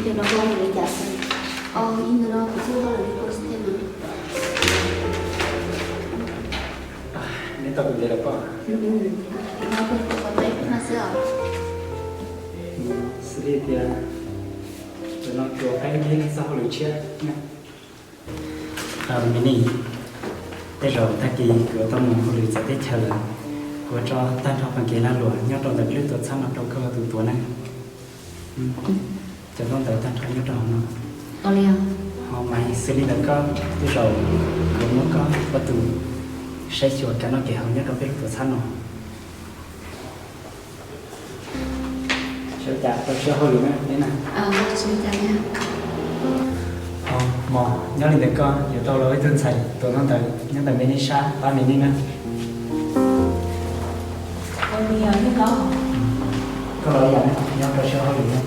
Neb tau kuv ntev lawm pob? Xws li tias, tus no kuv pab neb txoj hauj lwm tshiab. Me Nis, tej zaum tag kis kuv yuav tau mus hauj lwm txawv teb chaws lawm, kuv yuav tso tag nrho qee kev lag luam nyob rau ntawm peb lub tuam txhab no rau koj ua tus tuav na. Cov ntaub ntawv tag nrho nyob rau hauv no. Ho Maiv, xws li ntawm koj, tej zaum kuv muab koj ua tus saib xyuas kev noj kev haus nyob rau peb lub tuam txhab no. Sawv daws tau siab hauj lwm na neb na. Ho Mos, nyob li ntawm koj yuav tau los ib tug ntxhais tuav ntaub ntawv nyob ntawm Me Nis sab pab Me Nis na. Koj los ib yam na, nyob tau siab hauj lwm na.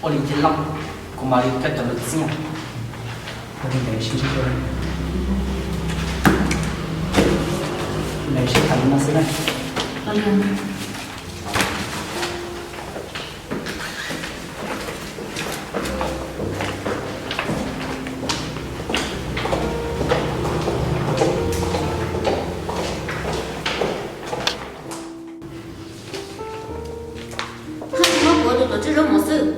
Ua li Thaj Loob, kuv mam li coj cov lus txiaj. Ua li ntawd sib ntsib dua. Ntawd sib tham li no xwb na. Haj tsis muab kuv tus tuav tswj zaub mov xwb.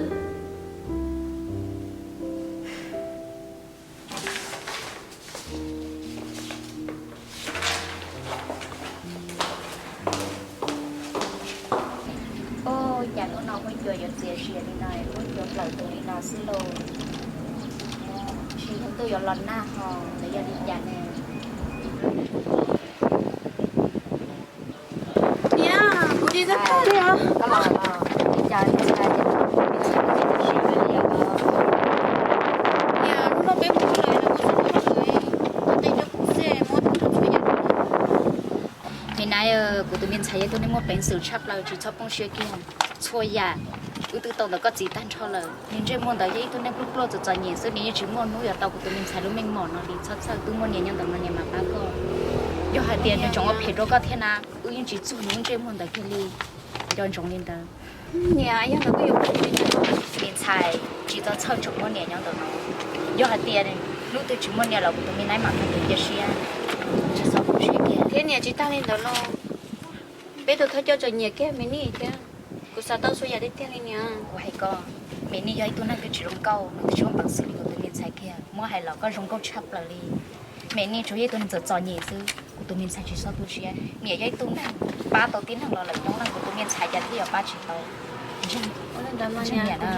Ua cas hnub no huab cua yuav txias zias li no, huab cua plaws tus li no xwb lauj. Tsis yog ntuj yuav los nag ho lawv yog li cas ne? Niam, kuv tsis txawj tag li os. Koj los li cas li ntxhais? Niam, hnub no peb mus lawm, kuv txhob mus lawm, koj tes rau kuv xwb, muab tus txhua yam. Me Nais, kuv tus me ntxhais yog ib tug neeg muaj peev xwm tshaj plaws, tsis txhob poob siab kiag. Txhua yam wb twb tau ntawm koj txiv tag nrho lawm. Niag ntsej muag ntawd yog ib tug neeg pluag pluag txom txom nyem xwb, nws yeej tsis muaj hnub yuav tau kuv tus me ntxhais lub meej mom no li. Txhob txhawj, twb muaj niam nyob ntawm no niam mam pab koj. Yog hais tias nws tseem ua phem rau koj thiab na, wb yeej tsis txuag nws lub ntsej muag ntawd kiag li. Nco ntsoov li ntawd. Niam, yog ntawd koj yuav pab me ntxhais, tsis txhob txhawj, tseem muaj niam nyob ntawm no. Yog hais tias hnub twg tsis muaj niam los kuv tus me Nais mam mus cia siab, tsis txhob poob siab kiag. Thiab niam, tsis tag li ntawd los peb tus thawj coj tseem nyiam kiag Me Nis thiab. Kuv xav tau txhua yam tiag tiag li niam. Kuv hais koj, Me Nis yog ib tug neeg twb tsis zoo nkauj, nws twb tsis muaj peev xwm li kuv tus me ntxhais kiag. Muab hais los koj zoo nkauj tshaj plaws li. Me Nis tsuas yog ib tug neeg txom txom nyem xwb, kuv tus me ntxhais tsis txhob tu siab. Niam yog ib tug neeg pab tau tib neeg los lawm coob leej, kuv tus me ntxhais cas thiaj yuav pab tsis tau. Ntseeg niam na.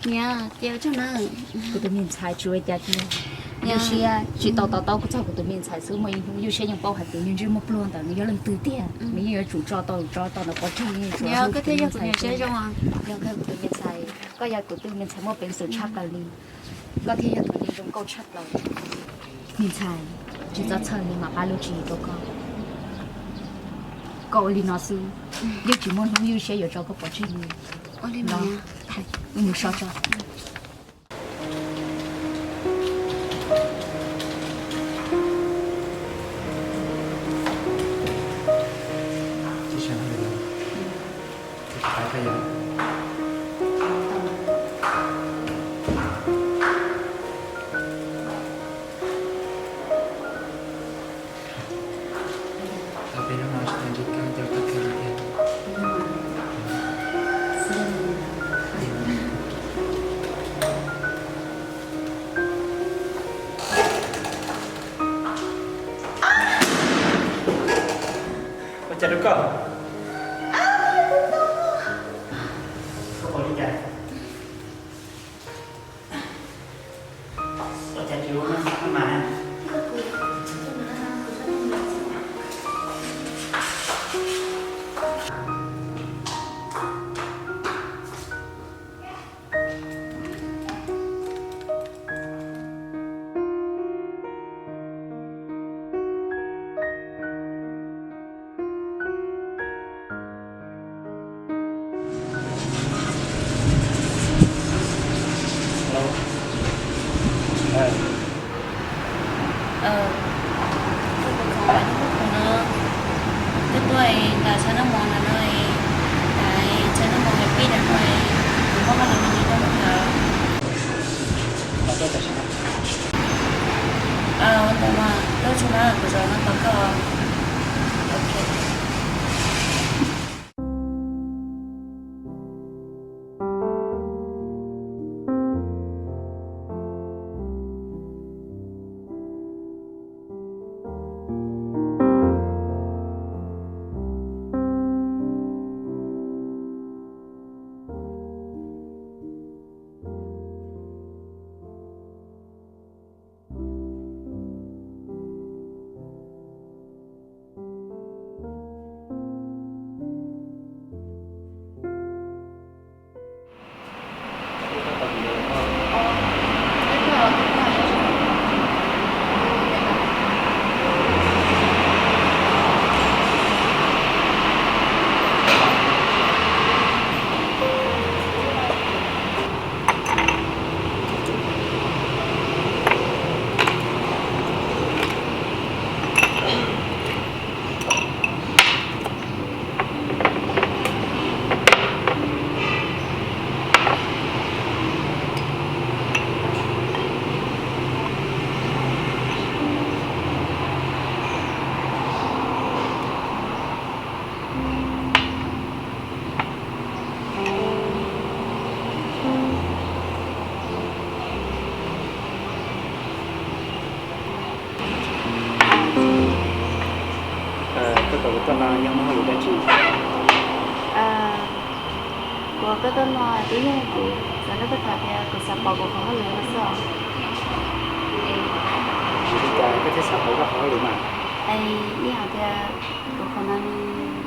Niam, ces ua tsaug na. Kuv tus me ntxhais tsis ua cas tiag. Ywj siab tsis tau to taub txog kuv tus me ntxhais xwb, muaj ib hnub ywj siab yeej paub hais tias niag ntsej muag pluag ntawd nws yog leej twg tiag, nws yeej yuav tsum tso tau, tso tau ntawm pov tseg. Niam, koj thiaj yog kuv niam siab zoo. Yog koj kuv tus me ntxhais, koj yog kuv tus me ntxhais muaj peev xwm tshaj plaws li. Koj thiaj yog tus neeg zoo nkauj tshaj plaws. Me ntxhais, tsis txhob txhawj, niam mam pab lub tswv yim rau koj. Koj ua li no xwb, yeej tsis muaj hnub ywj siab yuav tso koj pov tseg li. Wb mus so tso. Tau peb hnub no tsis tau ntsib koj, nco koj kawg li tiag. Ua cas rau koj? Koj ua li cas? Ua cas tsis ua mas? Twb tuaj nram tshaj noj mov no, tshaj noj mov pib no, Ua ntawd mas, koj tsuas na, kuv zov no tos koj. Ok. Koj kom kuv tuaj no yog muaj hauj lwm dab tsi? Kuv kom koj tuaj no twb yog kuv xav nrog koj tham tias kuv xav pauv kuv qhov hauj lwm no xwb. Vim li cas koj thiaj xav pauv koj qhov hauj lwm mas? Es ib hais tias kuv qhov no nws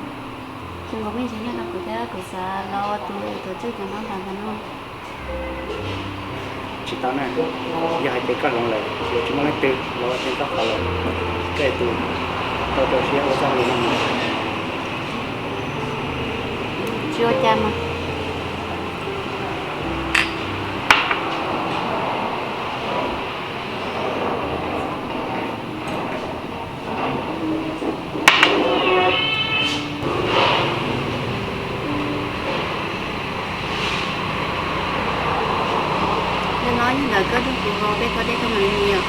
tsis nkaus me ntsis nyob rau kuv thiab kuv xav los ua tus tuam tswj cov ntaub ntawv ntawm no. Tsis tau na, yog hais tias koj hloov lawm yuav tsis muaj leej twg los ua tau koj qhov lawm. Koj yog tus tau rau siab ua txoj hauj lwm no mus. Tsis ua cas mas. Nim no yog ntawm koj nrog kuv ua peb tau dej tau mam li mus yom.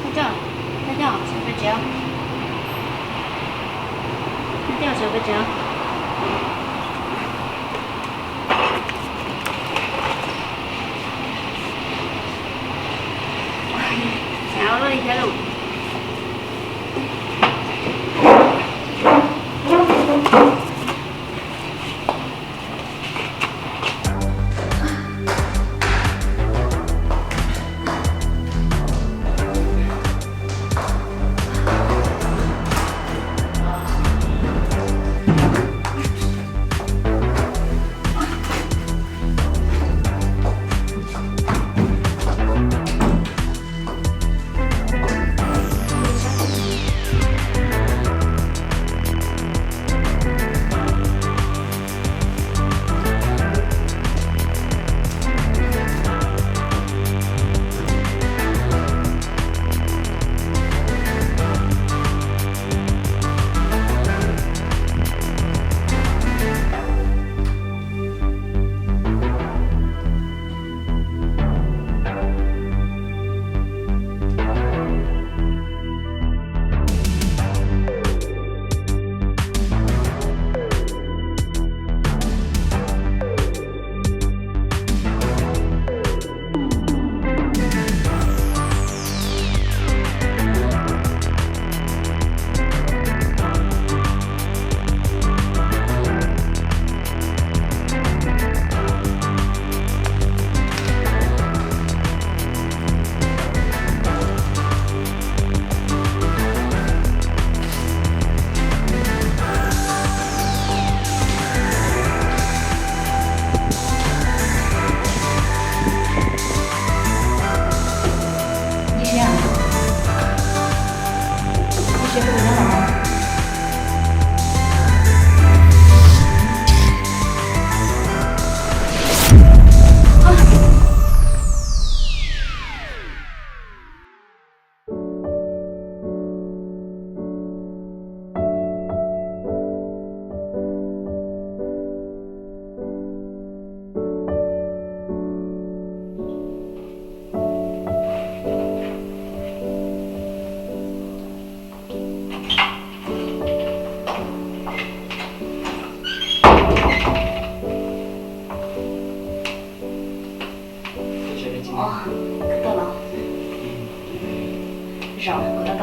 Thaj Coj, Thaj Coj, sawv pes tsev. Thaj Coj, sawv pes tsev. Xav ua luaj li thiab lauj.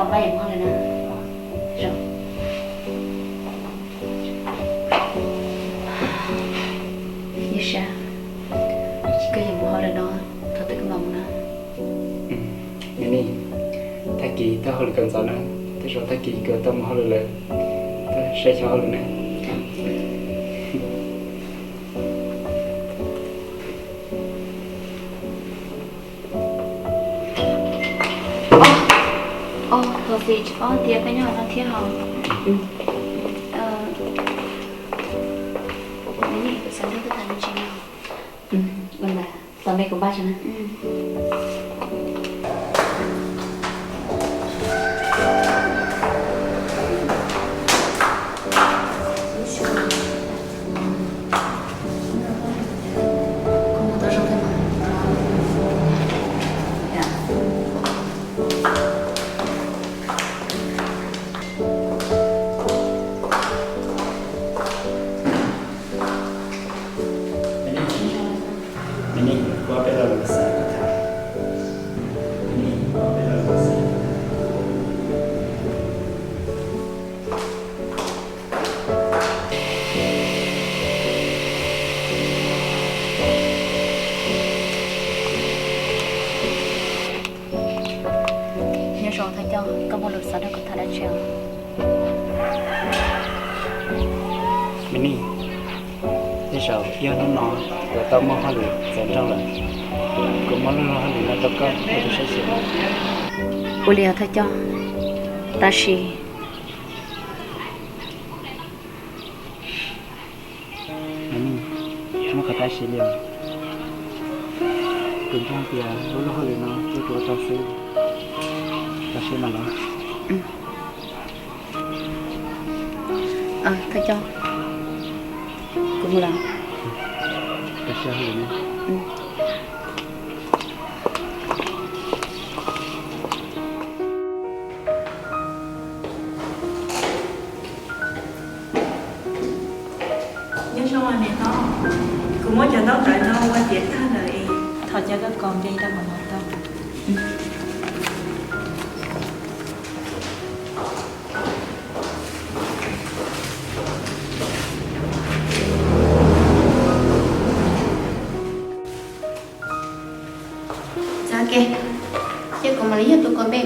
Pab yuav mus hauj lwm na. Zoo. Ib sab, koj yuav mus hauj lwm no, thaum twg koj mam mus na? Me Nij, tag kis tau hauj lwm kawm ntxov na, tej zaum tag kis kuv tau mus hauj lwm lawm, koj saib xyov hauj lwm na. Os, thov txim, tsis paub tias koj nyob no thiab hos. Me Nij, kuv xav nrog koj tham me ntsis no. Ua ntawd, tos me kuv npaj tso na. Nyob zoo thawj coj, koj muaj lus xav nrog kuv tham dab tsi os? Me Nij, tej zaum yog hnub no kuv tau muaj hauj lwm txaus nroog lawm, kuv muab lub hauj lwm no rau koj ua tus saib xyuas. Ua li os thawj coj, tab sis Nws tsis muaj qhov tab sis li os. Kuv ntseeg tias lub lub hauj lwm no kuv ua tau xwb. Tab sis mas los, thawj coj, kuv mus lawm. Tab sis hauj lwm no Nyob zoo niam hlob, kuv muab cov ntaub ntawv no ua tiav tag lawm es thov cov koj kos npe rau hauv no tau. Txav ke, cia kuv mam li yog tus kos npe.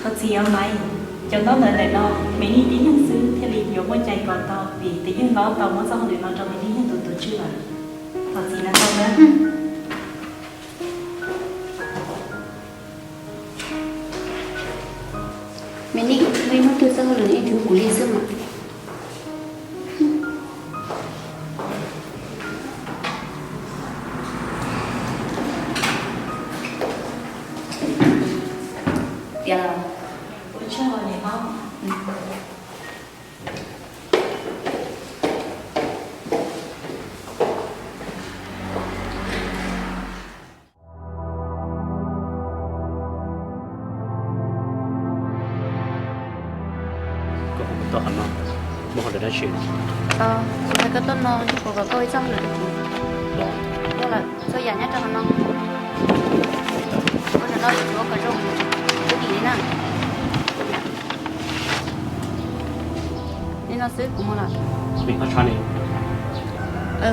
Thov txim os Maiv, cov ntaub ntawv ntawm no Me Nij tib leeg xwb thiaj li yuav muaj cai kos tau vim tus yawg hlob tau muab txoj hauj lwm no rau Me Nij yog tus tus tswj lawm. Thov txim ntau ntau na. Me Nij, muaj ib hnub twg txoj hauj lwm yeej tsis muaj kuv li xwb mas. Tiav los. Koj hu kuv tuaj qhov no muaj hauj lwm dab tsi? Kuv hais koj tuaj no yog kuv kom koj ua ib txoj hauj lwm rau kuv. Los, txhua yam nyob rau qhov no. Ua ntawm no yuav tsum ua kom zoo, tsis pub dim li na. Li no xwb kuv mus lawm.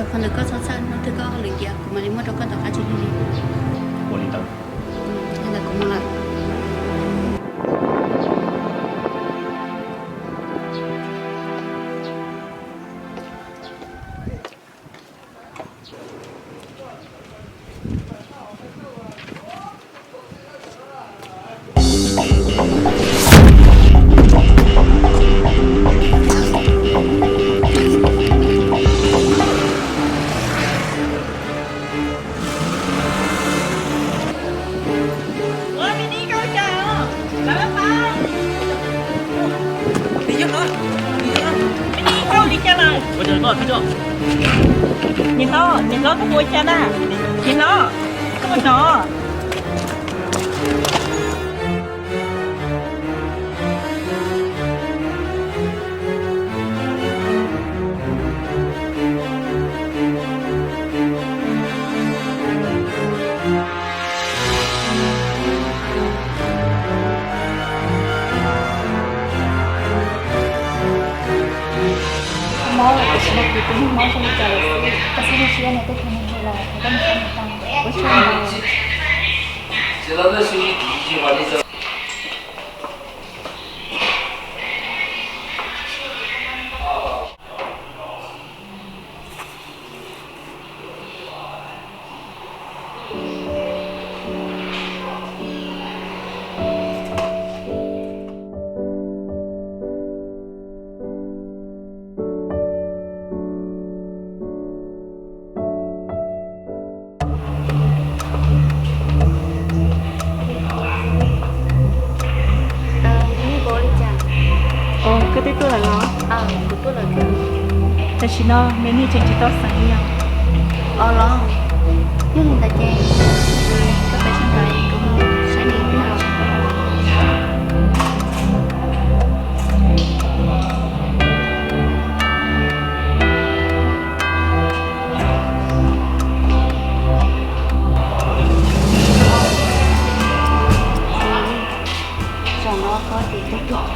Qhov ntawm koj txhob txhawj, hnub twg koj hauj lwm tiav kuv mam li muab rau koj tom qab tsis yog li. Ua li ntawd. Li ntawd kuv mus lawm. Niam hlob, niam hlob, koj puas ua cas na? Niam hlob, koj puas nov? Kuv tus niag mob zoo li cas lawm xwb, koj txhob ua siab, nws twb tau nws hu los, koj mus saib nws tau. Ua tsaug ntau. Koj twb tuaj lawm los? Kuv tuaj lawm. Tam sim no me nij tseem tsis tau xeem li os. Os los, yog li ntawd ces koj peb sib nraiv, kuv mus saib me nij os. Zaum no koj ces koj tuaj.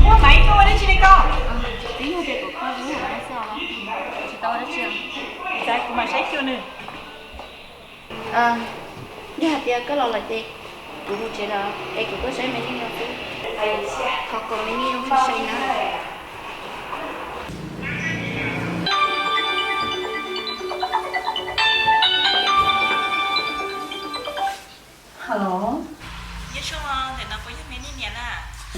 Ua Maiv, koj ua dab tsi li koj? Twb yog tias kuv kho lub hauv no xwb os. Tsis tau ua dab tsi os. Txav kuv mam saib xyuas nws. Yog hais tias koj los lawm ces kuv mus tsev lawm es kuv tuaj saib me nij no xwb. Thov kom me nij zoo sai sai na. Hello. Nyob zoo, ntawm no puas yog me nij niam na?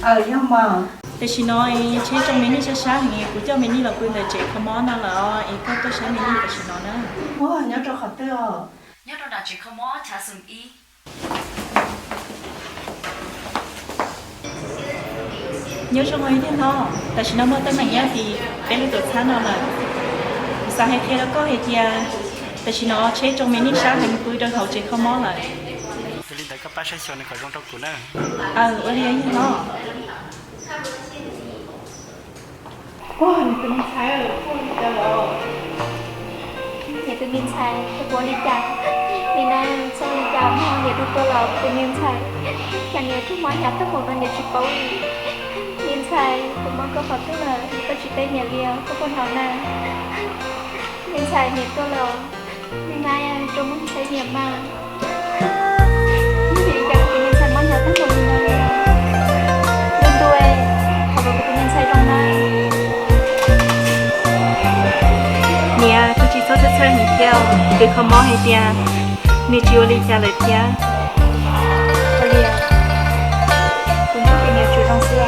Aw, yog mas. Tam sim no tsheb tsoo me nij sab sab heev, kuv coj me nij los pw ntawm tsev kho mob no lawm os, es koj tuaj saib me nij tam sim no na. Ua, nyob rau qhov twg os? Nyob rau nram tsev kho mob chav xoom ib. Nyob zoo ib tug hlob, tam sim no muaj teeb meem nyob tim peb lub tuam txhab no lawm. Kuv xav hais qhia rau koj hais tias tam sim no tsheb tsoo me nij sab heev pw rau hauv tsev kho mob lawm. Yog li ntawd koj pab saib xyuas nws kom zoo rau kuv na. Aw, ua li os hlob. Ua, niam tus me ntxhais, koj ua li cas lawm? Niam tus me ntxhais, koj ua li cas li na? Txhob ua li cas mog, niam rau koj los kuv tus me ntxhais, cas niam rau mob hnyav tag npaum no niam tsis paub li. Me ntxhais, kuv mob koj qhov twg lawm koj tsis teb niam li os, koj puas hnov na? Me ntxhais, niam tuaj los. Me ntxhais, rau mob ntxhais niam mas. Vim li cas kuv tus me ntxhais mob hnyav tag npaum li no li? Ntuj ntuj, thov kom kuv tus me ntxhais zoo na. Niam, koj tsis txhob txhawj txhawj heev thiab, kws kho mob hais tias nws tsis ua li cas lawm thiab. Ua li, kuv ntuj ces nws yuav tsum zoo xwb.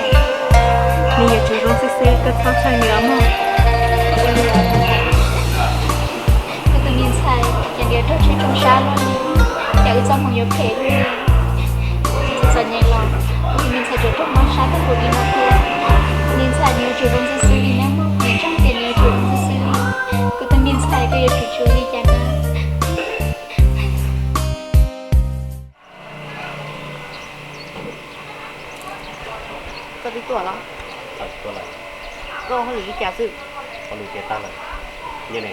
Nws yuav tsum zoo xwb xwb, koj txhob txhawj nws os mog. Ua li, kuv tus me ntxhais ces nws raug tsheb tsoo sab luaj li, cas wb txoj hmoo yuav phem li. Txom nyem los kuv tus me ntxhais tseem raug mob sab tag npaum li no thiab. Me ntxhais, nws yuav tsum zoo xwb xwb li na mog, niam ntseeg tias nws yuav tsum zoo xwb xwb li. Kuv tus me ntxhais, koj yuav tsum tsis ua li cas na. Koj twb tuaj los? Koj ua hauj lwm li cas xwb? Hauj lwm tiav tag lawm. Nyob ne.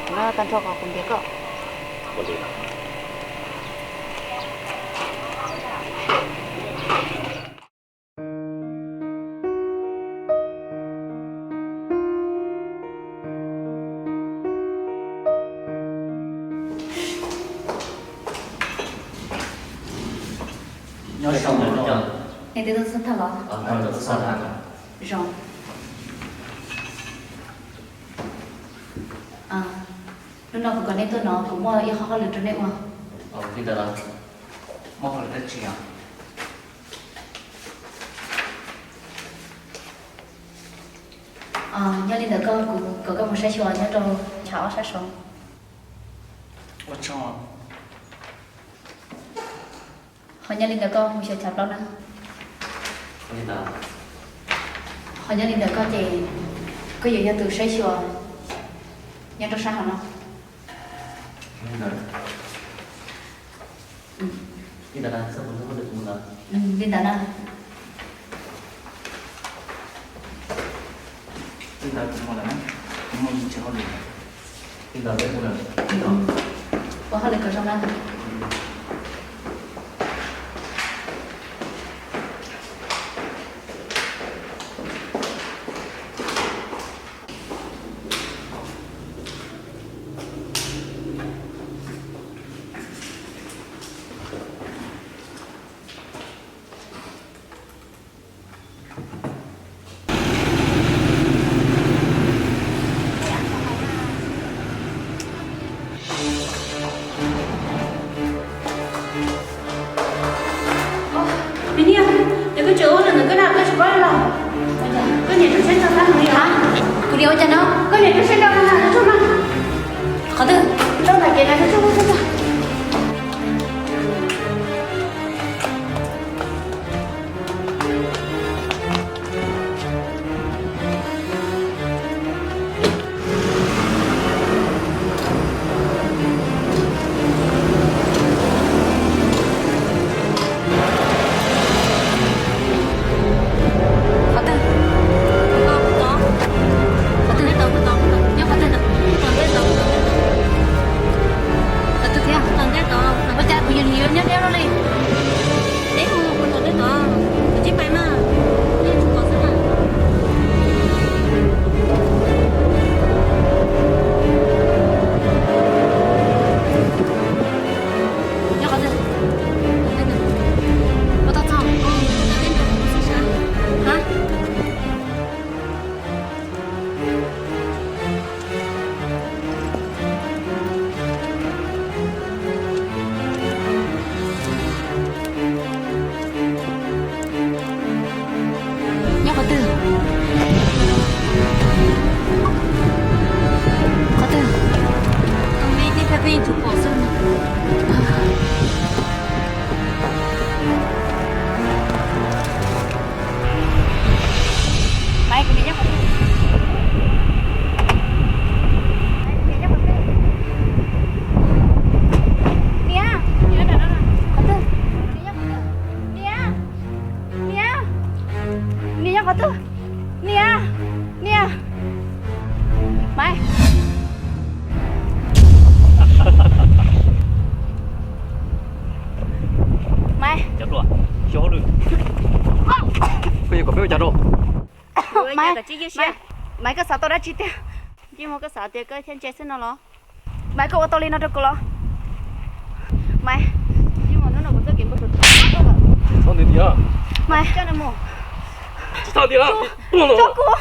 Nyob tag nrho qhov kuv ntiav koj. Nyob zoo. Nej twb tuaj txog tag los? Zoo. Hnub no kuv kom nej tuaj no kuv muaj ib qho hauj lwm rau nej ua. Li ntawd los muaj hauj lwm dab tsi os? Nyob li ntawd koj, kuv kom koj mus saib xyuas nyob rau chav ob sab saud. Ua tsaug. Ho nyob li ntawd koj mus xyuas chav plaub na. Ho nyob li ntawd koj ces koj yuav yog tus saib xyuas nyob rau sab hauv no. Li ntawd na, txog kuv ntawd kuv mus lawm. Li ntawd na. Li ntawd kuv mus lawm na, kuv mus tsis hauj lwm. Li ntawd peb mus lawm. Ua hauj lwm kom zoo na. Me niam, ces koj tseem ua li ntawd koj na, koj tsis paub li los? Koj niam rau siab ntso tag li os. Kuv niam ua cas no? Koj niam rau siab ntso tag na, rau tso mas. Qhov twg? Rau ntawm kev na, rau tso, rau tso. Qhov twg? Qhov twg? Nyob qhov twg? Qhov twg thiab? Ua cas kuv yuav nyob deb li? Deb mus, kuv tom deb tod, kuv tsis pais mas, nej tsum kom xwb na. Nyob qhov twg? Ua tau txog. Ha? Nyob qhov twg? Qhov twg? Tus me tib pheej pheej tsum pom xwb. Maiv, kuv niam nyob qhov twg? Maiv, kuv niam nyob qhov twg? Niam, qhov twg? Niam, niam, niam nyob qhov twg? Niam, niam, Maiv. Maiv. Cov hluas, xyov hauj lwm. Koj yuav kom peb ua cas rau? Maiv, Maiv, koj xav tau dab tsi tiag? Ntsej muag, koj xav tias koj thiaj ntse xwb no los? Maiv, koj ua tau li no rau kuv los? Maiv, ntsej muag, hnub no kuv txoj kev npau suav txog nws tiag. Maiv, tso nws mus. Tsis txhob tiag. Tso kuv,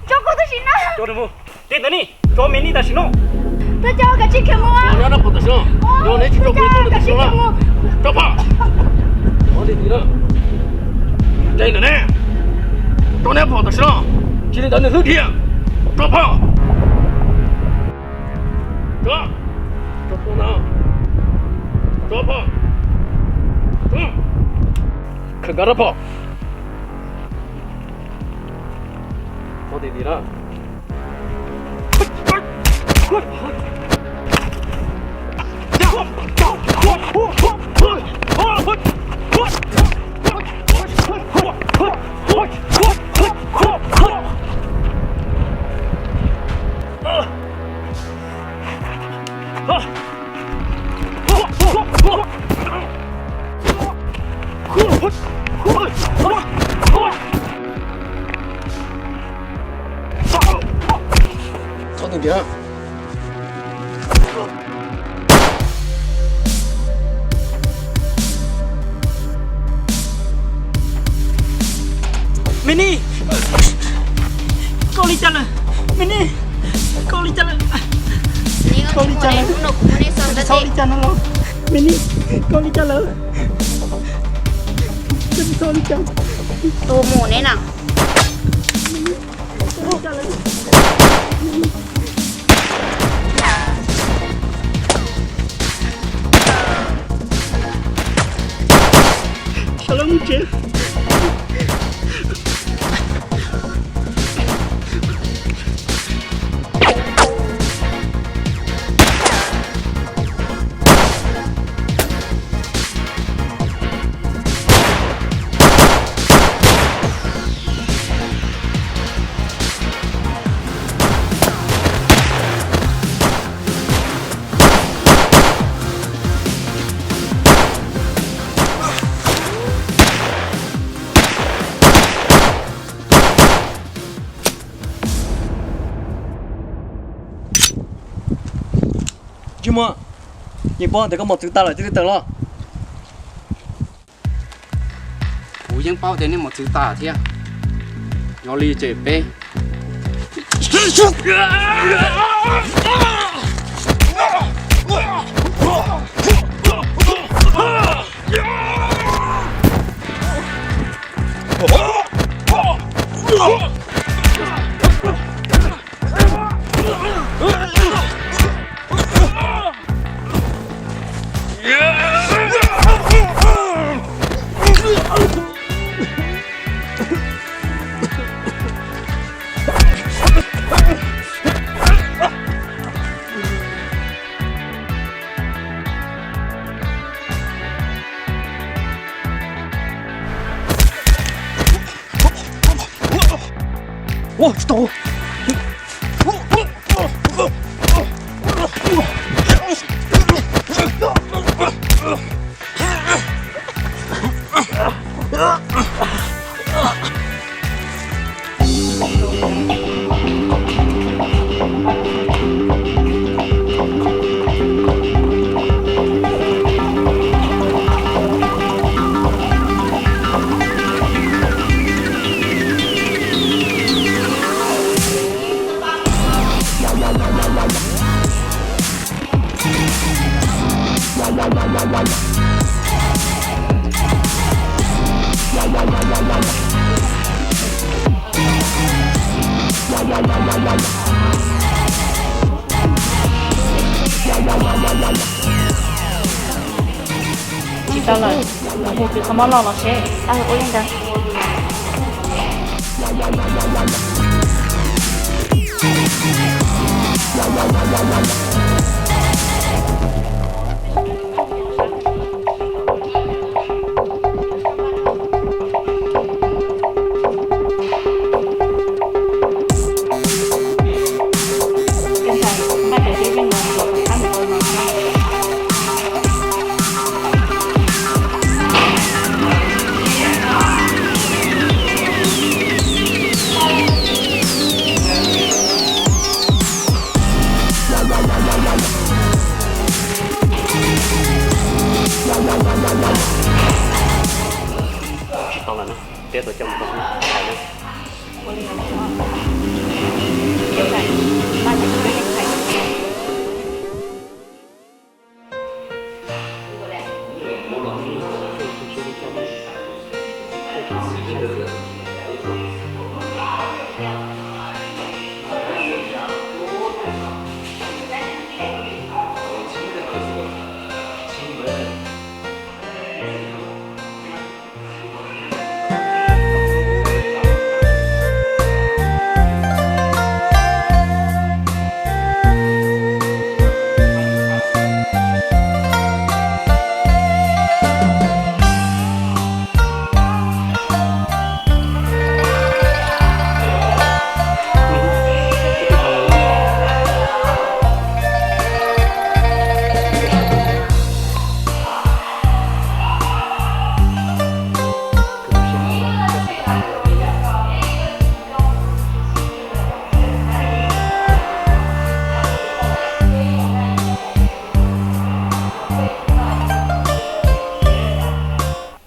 tso kuv tam sim no. Tso nws mus. Dej ntawd ni, tso me nij tam sim no. Thov caw kav tsij khiav mus. Nyob rau pem tam sim no. Yog neb tsis tso kuv, tso neb tam sim no. Tso phom. Ov, dej ntawd ne, tso neb phom tam sim no. Tsis li ntawd nws hlwb dhia. Tso phom. Tso, tso phom ntag. Tso phom. Tso. Khawm nkaus rab phom. Tso tis tis na. Txhob tus tiag. Me nij, koj li cas lawm? Me nij, koj li cas lawm? Koj li cas lawm? Txhob li cas no los? Me nij, koj li cas lawm? Koj txhob li cas. Tus mus ne na. Sawv los mus tsev. Tsis muaj, yeej paub tias koj mos txwv tas lawm cia li tawm los. Kuv yeej paub tias nej mos txwv tas thiab. Yog li ces peb Ua tsis tau. Tsis tau lawm, mus hu kwv qhov mob loj los seb ua li ntawd. Tsis tau lawm na, teb tuaj coj mus rau hauv na.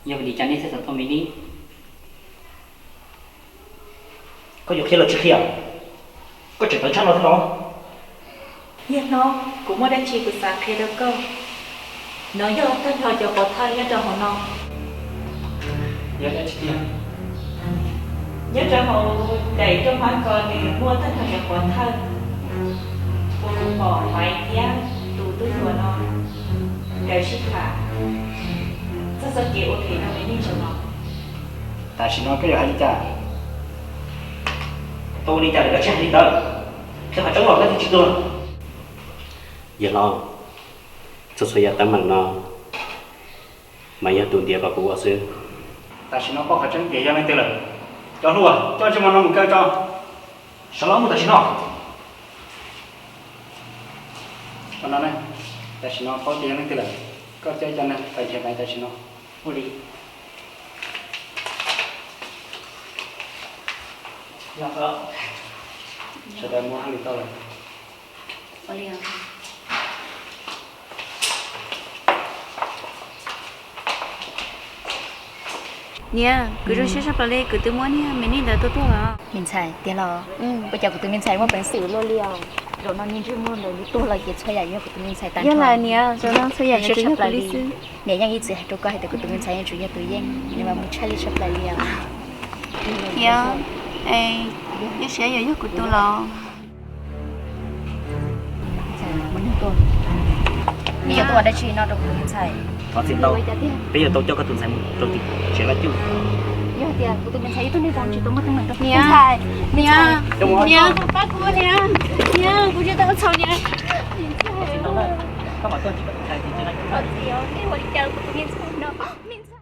Yog vim li cas nej thiaj xav tau me li? Koj yuav qhia los tsis qhia? Koj tseem tawv tshaj no thiab los? Niag hlob, kuv muaj dab tsi kuv xav qhia rau koj. No yog tag nrho cov pov thawj nyob rau hauv no. Yog dab tsi tiag? Nyob rau hauv daim nruab hmab ko nws muaj tag nrho cov pov thawj uas kuv pom Maiv thiab tus tub hluas no nkawd sib tham txog txoj kev ua phem rau me neeg zaum no. Tam sim no koj yuav hais li cas? Tau ua li cas lawm koj thiaj hais li ntawd? Qhia qhov tseeb los koj thiaj tsis tuag. Yawg hlob, txhua txhua yam teeb meem no mas yog tus ntiav kom kuv ua xwb. Tam sim no paub qhov tseeb tias yog leej twg lawm. Cov hluas, coj tsis muaj no mus kaw tso. Sawv los mus tam sim no. Tam sim no paub tias yog leej twg lawm, koj coj cov neeg pais nrhiav Maiv tam sim no. Ua li. Sawv daws muab hauj lwm tau lawm. Ua li. Niam, kuv zoo siab tshaj plaws li, kuv twb muab niag me neeg ntawd tua tuag lawm. Me ntxhais tiag los? Ua cas kuv tus me ntxhais muaj peev xwm luaj li os? Zaum no niag ntsej muag ntawd tuag los ces txhua yam yog kuv tus me ntxhais tag nrho. Yog lawm niam, zaum no txhua yam yuav tsum yog kuv li xwb. Niam yeej ib txwm hais rau koj hais tias kuv tus me ntxhais yuav tsum yog tus yeej, nws mas mus tshaj li tshaj plaws li os. Niam, yog siab yuav yog kuv tus los? Peb yuav tau ua dab tsi no rau kuv tus me ntxhais? Thov txim ntau, peb yuav tau coj koj tus ntxhais mus rau tim tsev Vaj Cuj. Yog tias kuv tus me ntxhais yog tus neeg zoo tsis tau muaj teeb meem rau niam, niam, niam, pab kuv niam, niam, kuv tsis tau ua txhaum niam. Thov txim, nej ua li cas kuv tus me ntxhais no, me ntxhais.